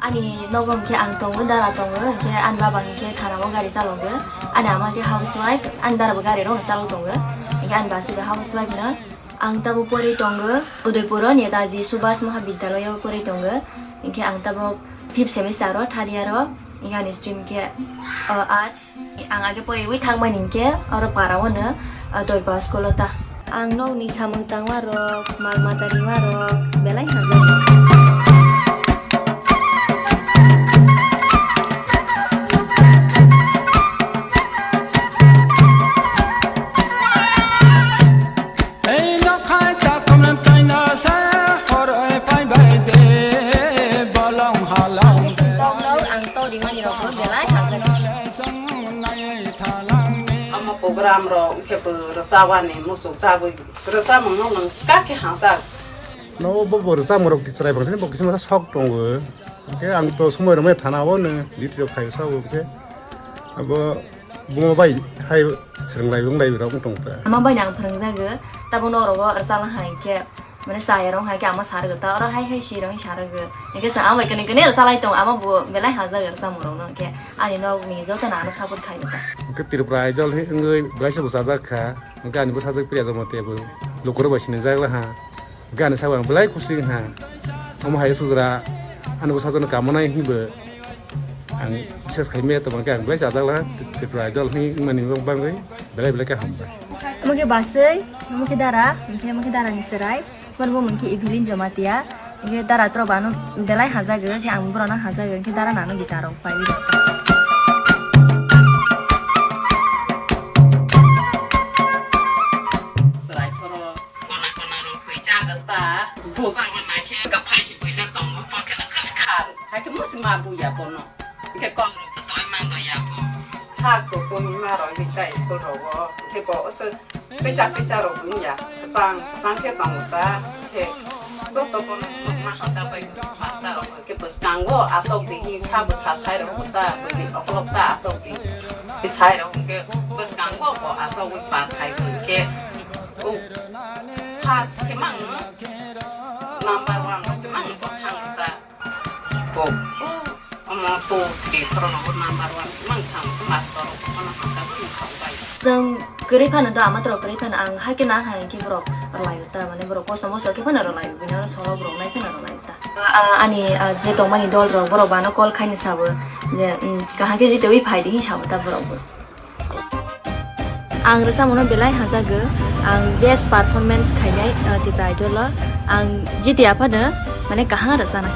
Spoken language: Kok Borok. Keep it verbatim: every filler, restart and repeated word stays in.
Ani nogo hwnkhe ang tongo, dara tongo, hwnkhe ani baba hwnkhe thanao gari chalogo. Ani ama khe housewife, ani dara bo gari rokno chalok tongo. Hwnkhe ani basi bo housewife no. Ang tabo pori tongo, Udaipuro Netaji Subhas Mahabidyalaya pori tongo. Hwnkhe ang tabo fifth semester o, third year o. Hwnkhe ani stream khe, o, arts. Ang age poriwi thangmani hinkhe oro para o no, ah, Toipa school o ta. Ang nokni samung tangma rok, mal mata rima rok belai hamjak. Ei nokhai takhum taina se horoi pai bai de bolong halong. Ang tongno, ang tongrimani rokbo belai hamjak. Omo program rok khe bo rwchapani muchuk chagwi rwchapmung no nwng kha khe hamjak. No bo bo rwchapmung rok chwrai bwsani bo kisa masa sok tongo. Hwnkhe ang to somoi rwmai thana o no duty rok khai sao hwnkhe abo buma bai hai swrwng lai wng lai rok wng tong ta. Ama bai ang phwrwngjago, tabuk norok o rwchapna hai khe. Mane chaya rok hai khe ama sarwgo ta, oro hai hai si rok sarwgo. Hwnkhe chwng ama bai kwnwi kwnwi rwchalai tongo, ama bo belai hamjak rwchapmung rok no, hwnkhe ani nok ni joto no ano support khai ta. Hwnkhe Tripura Idol hai wngwi belai se bwsajak kha, hwnkhe ani bwsajak Priya Jamatia bo lukurok bai sinijak la ha, hwnkhe ani sakbai ang belai kusi wng ha. Omo hai se jora ani bwsajak no kamanai hinwi bo. Ang bises khai maya tongma khe ang belai chajak laha, Tripura Idol hwnwi wngmani bagwi belai belai khe hambai. Omo khe baswi, omo khe dara, hwnkhe omo khe dara ni chwrai, borok bo mung khe Evelyn Jamatia, hwnkhe dara tro bano belai hajago, hwnkhe ang borok no hajago, hwnkhe dara nano guitar rok pai. Chwrai phoro kona kona rok hwi jago ta, bujak rok nai khe kwphai se buila tongo, pokhe no kwswkha rok. Hakhe mwswi ma buya bono. Hwnkhe kok rok bo toi man do ya bo. Sak to twi ma rok hwnkhe school rogo. Hwnkhe bo se chicha chicha rok wngya. Kwchang kwchang khe tongo ta. Hwnkhe joto bono ma hachal bai master rok hwnkhe bwskango asok di hi sabo sa sai rok ta bwli okolog ta asok di. Hi sai rok hwnkhe bwskango bo asok wi pa khai hwnkhe o first khe mang number one rok khe mang bo thang ta. Bo, omo to tei khoroknwi bo number one mang thang, master rok bono hamjakmani thang bai. Chwng kwrwi phano do, ama toro kwrwi phano ang haikhe nang hai khe borok rwlai ta, mane borok kosto mosto khe phano rwlai, bini oro solo borok nai phano rwlai ta. Ah, ani, ah, je tongmani dol rok, borok bano call khaini sabo je, um, kaham khe jitewi phai di hinwi sabo ta borok bo. Ang rwchapmungno belai hamjago. Ang best performance khainai, uh, Tipra Idol o. Ang jiti aphano mane kaham rwchanai.